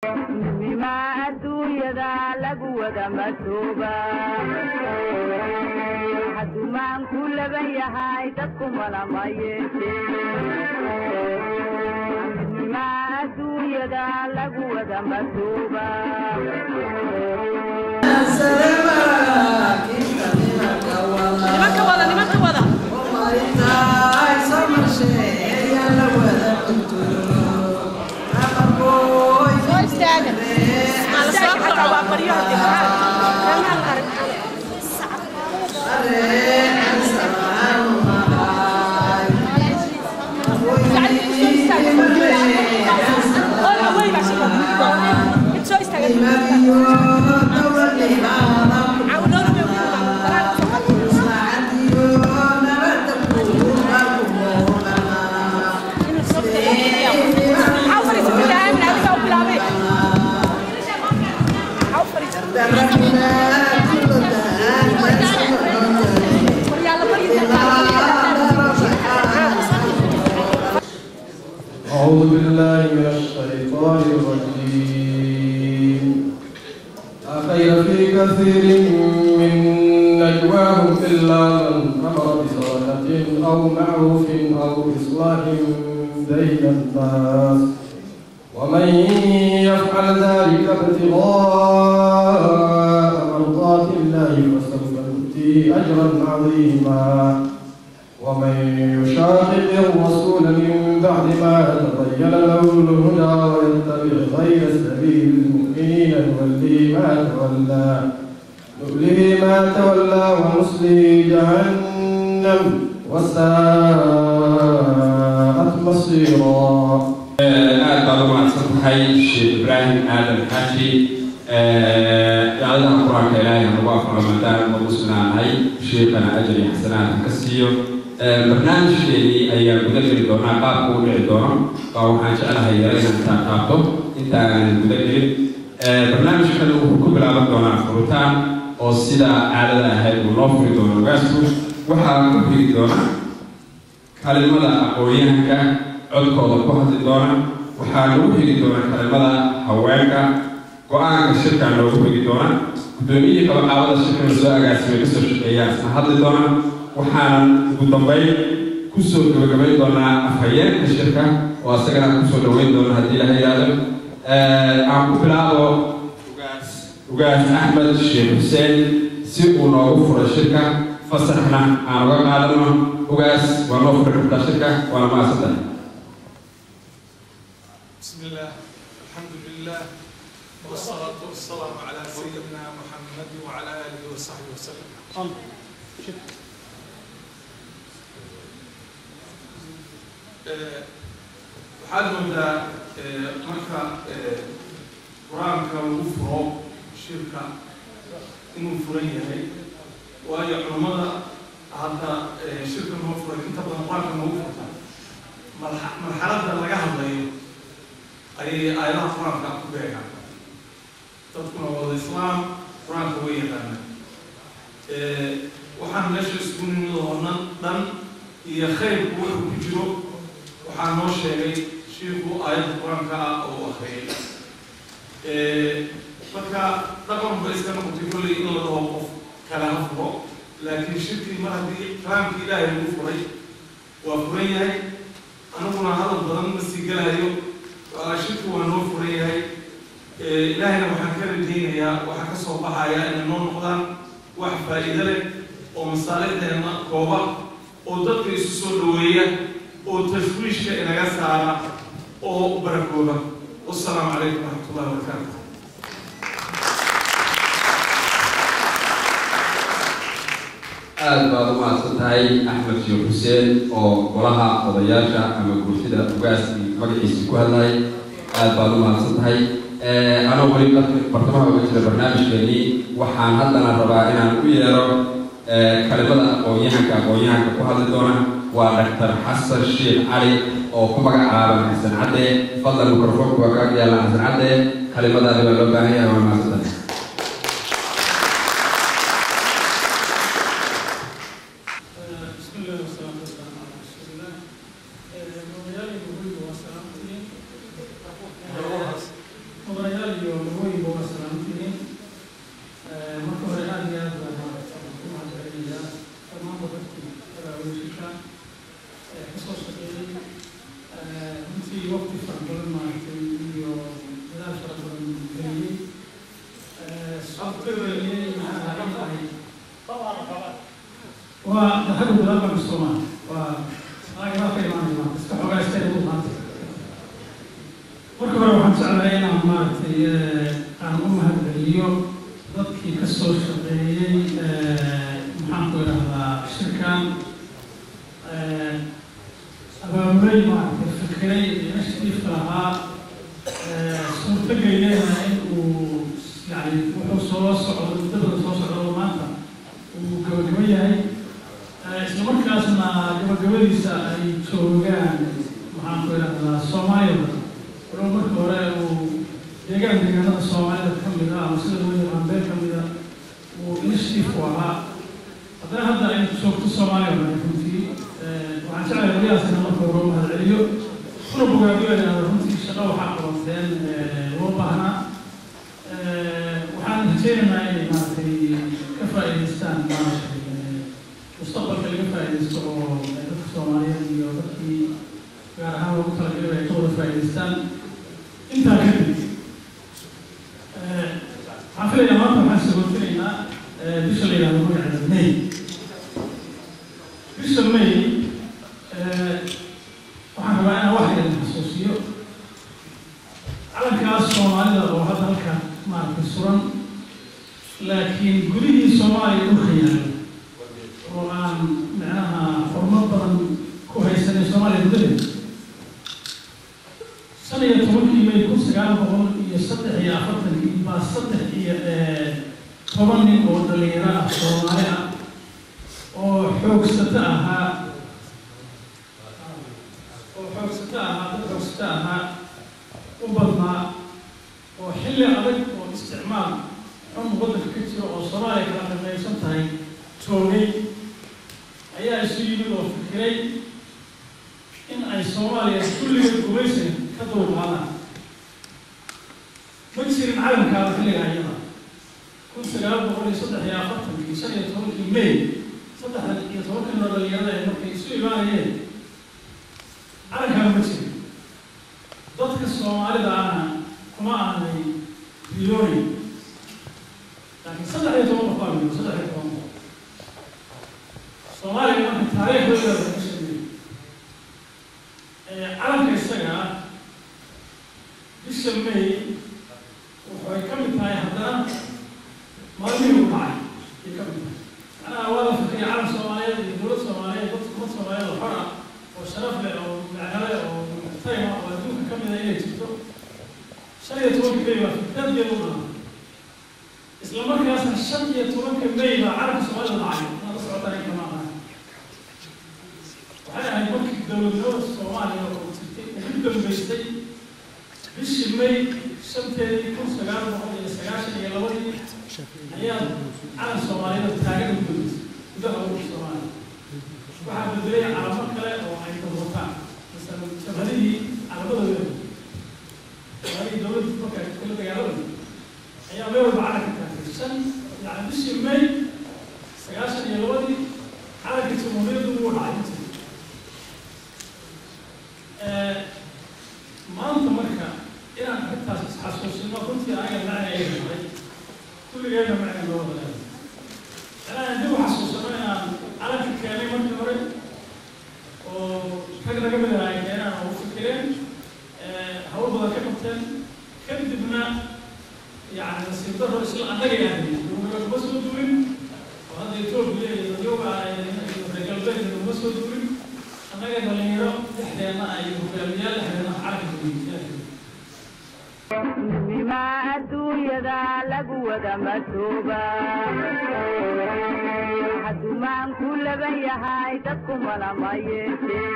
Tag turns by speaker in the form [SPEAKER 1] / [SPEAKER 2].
[SPEAKER 1] Midnima adduunyada lagu wada madooba, hadumaan ku laban yahay dadku malama yeeshe. Midnima adduunyada lagu wada madooba.
[SPEAKER 2] Nimanka wada, nimanka wada. Soo istaaga. Istaaga xataa waa baryo hadii maxaa arag. Mid soo istaaga. Maxaa u fadhiisatay aamin adigaa u bilaabay? Maxaa u fadhiisatay? Waryaala baryi.
[SPEAKER 3] أعوذ بالله من الشيطان الرجيم. لا خير في كثير من نجواهم إلا من أمر بصدقة أو معروف أو إصلاح بين الناس، ومن يفعل ذلك ابتغاء مرضات الله فسوف نؤتيه أجرا عظيما. ومن يشاقق الرسول من بعد ما تبين له الهدى ويتبع غير سبيل المؤمنين نوله ما تولى ونصله جهنم وساءت مصيرا.
[SPEAKER 4] Aad baad u mahadsan tahay, Sheekh Ibraahim Aadan Xaaji. Aayadaha Qur-aanka Ilaahay ha nagu afaro maadaama muslimaan nahay, sheekana ajar iyo xasanaad ha ka siiyo. Barnaamijkeedii ayaa guda geli doonaa. Qaabka u dhici doono baa waxaan jeclahay yaro inaan taataabto intaanan guda gelin. Barnaamijkan wuxuu ku bilaaban doonaa furitaan oo sida caadada ahayd uu noo furi doono ogaasku. Waxaa ku xigi doona kalimada aqoon-yahanka codkooda ku hadli doona. Waxaa lagu xigi doona kalimada haweenka. Go-aanka shirkaa loogu xigi doona. Guddoomiyihii qabaqaabada shirkan soo agaasimay kasoo shaqeeyaa isna hadli doona. Waxaanan ugu dambeyn kusoo gabagabayn doonaa afhayeenka shirka oo asagana kusoo dhaweyn doona haddii la yidhaahdo. Aan ku bilaabo Ugaas Axmed Sheekh Xuseen si uu noogu furo shirka, fasaxna aan uga qaadano. Ugaas, waa noo furi kartaa shirka, waana mahadsantahay.
[SPEAKER 5] بسم الله، الحمد لله، والصلاة والسلام على سيدنا محمد وعلى آله وصحبه وسلم. Waxaad moodaa marka Qur-aanka lagu furo shirka inuu furan yahay, waayo culummada hadda shirka noo furay inta badan Qur-aanka noogu furta. Marxaladda laga hadlayo ayay aayadaha Qur-aanka ku beegaan. Dadkuna wada Islaam, Qur-aanka way yaqaanaan. Waxaan meesha isku nimid oo dhan iyo khayrku wuxuu ku jiro waxaa noo sheegay shiiku aayadda Qur-aanka ah oo uu akhriyay. Marka dhaqan ba iska noqotay kolley in la dhaho qof kale ha furo, laakiin shirkii mar haddii kalaamkii Ilaahay lagu furay waa furan yahay. Aniguna hadal badan ma sii gelayo. Shirki waa noo furan yahay. Ilaahayna waxaan ka rajaynayaa waxaa ka soo baxaya inay noo noqdaan wax faa'iido leh oo masaalixdeena kooba oo dadka isu soo dhaweeya oo tashwiishka inaga saara oo barakooba. Wassalaamu calaykum waraxmatullahi wabarakaatu.
[SPEAKER 4] Aad baad u mahadsan tahay, Axmed Sheekh Xuseen, oo golaha odayaasha ama guurtida ugaaskii magaciisii ku hadlayay. Aad baad u mahadsan tahay. Anoo weli bartamaha uga jira barnaamijkeenii, waxaan haddana rabaa inaan u yeero kalimada aqoon-yahanka ku hadli doona waa Dhaktar Xasan Sheekh Cali oo ku magacaaban Xasan Cadde. Fadlan, mikrofoonku waa kaaga yaalla. Xasan Cadde, kalimadaadi baa loo baahan yahay, waa mahadsan tahay.
[SPEAKER 6] بسم الله والصلاة والسلام على رسول الله. Mudanayaal, waa salaamtiin. Suurtageliyey maxaa ahay waa xagga gadaal baan kasoo waa anaga ka imaanaya maanta iska xoogaa iska igu maanta. Marka hore waxaan jeclahay inaan maaragtay aan u mahadceliyo dadkii ka soo shaqeeyey, maxaan ku idhahdaa, shirkan abaabulay, maaragtay, fikiray, initiative lahaa, suurtageliyeyna in uu yani wuxuu soo socdo muddo badan soo socdo maanta uu gabagabo yahay, isla markaasna gabagabadiisa ay joogaan, maxaan ku idhahdaa, Soomaaliya. Walow marka hore uu deegaan deegaanada Soomaalida ka mid ah ama sida loo yaqaan beel ka mida uu initiative u ahaa, haddana hadda ay joogto Soomaaliya oo dhan. Runtii waxaan jeclahay qolyahaasina marka hore u mahadceliyo kuna bogaadiyo, idhahdo runtii shaqo waxaa qabateen loo baahnaa. Waxaan rajaynaynaa inay maaragtay ka faa'iidaystaan, maaragtay mustaqbalka laga faa'iidaysto oo dadka Soomaaliyeed iyo dadkii gaar ahaan loogu talagalay ay ka wada faa'iidaystaan. Intaa kadib waxaan filayaa maanta waxaan sagootinaynaa bisha la yidhahdo magaceeda May. Bisha May waxaan rabaa inaan wax idin xasuusiyo. Calankaas Soomaalida oo hadda halka maaragtay suran, laakiin gudihii Soomaaliya dhulka yaalla oo aan micnaha horumar badan ku haysanin Soomaaliya gudaheeda, 15-kii May 1943-kii baa 13 nin oo dhalinyaro ah, Soomaali ah oo xoogsato ahaa, dad xoogsato ahaa u badnaa, oo xilli adag oo isticmaal xun waddanka ka jiro oo Soomaaliya kala qaybsan tahay joogay, ayaa isu yimid oo fikiray in ay Soomaaliya kulligeed gumaysiga ka dulqaadaan. Ma jirin calankaada xilligaa iyada. 1943-kii, 15-kii May, 13-kii noo dhalinyarada ee markay isu imaanayeen calankaada ma jirin. Dadka Soomaalida ahna kuma aanay riyoonin, laakiin 13 qof baa riyo, 13 qof Soomaaliya marka taariikhdooda ka sheegay calanka isaga ah. Bisha May waxay ka mid tahay haddana maalmihii u dhacay ayay ka mid tahay. Macnaha waa la fikriya calan Soomaaliyeed iyo dowlad Soomaaliyeed, dad ummad Soomaaliyeed oo xor ah oo sharaf leh oo macno leh oo muxtarima oo adduunka ka mid ah inay jirto. 15-ka May baa fikradeedu u dhalatay. Isla markaasna 15-ka May baa calanka Soomaalida dhacay. Inaad la socotaan in kama ahan, waxay ahayd markii dowladnimada Soomaaliya oo jirtay ugu dambeysay. Bishii May 5-teedii 1992-dii ayaa calan Soomaaliyeed taagan ugu dambeysay gudaha waddanka Soomaaliya. Waxaa bedelay calamo kale oo ay dad wataan, masalan jabhadihii calamadooda, jabhadihii dowladda marka ay kula dagaalamayay ayaa meel walba calanka taagtay. Shan yani bishii May 92-dii calanka jamhuuriyaddu wuu dhacay intii. Maanta marka inaan arrintaas isxasuusino runtii aniga macna ay tahay, kulligeedna macna loo wada leedahay. Inaan dib u xasuusano inaan calanka keenay markii hore oo rag naga mid ah ay keenaan oo u fikireen, hawl badan ka qabteen, kadibna yani nasiib darro isla annaga aadayay naguma soo duulin oo hadda Etoobiya iyo dadyoga iyo reer galbeed naguma soo duulin. Annaga dhalinyaro dhexdeenna ah iyo hogaamiyaal dhexdeenna ah calanka duuliyay.
[SPEAKER 1] Midnima adduunyada lagu wada madooba, hadumaan ku laban yahay dadku malama yeeshee.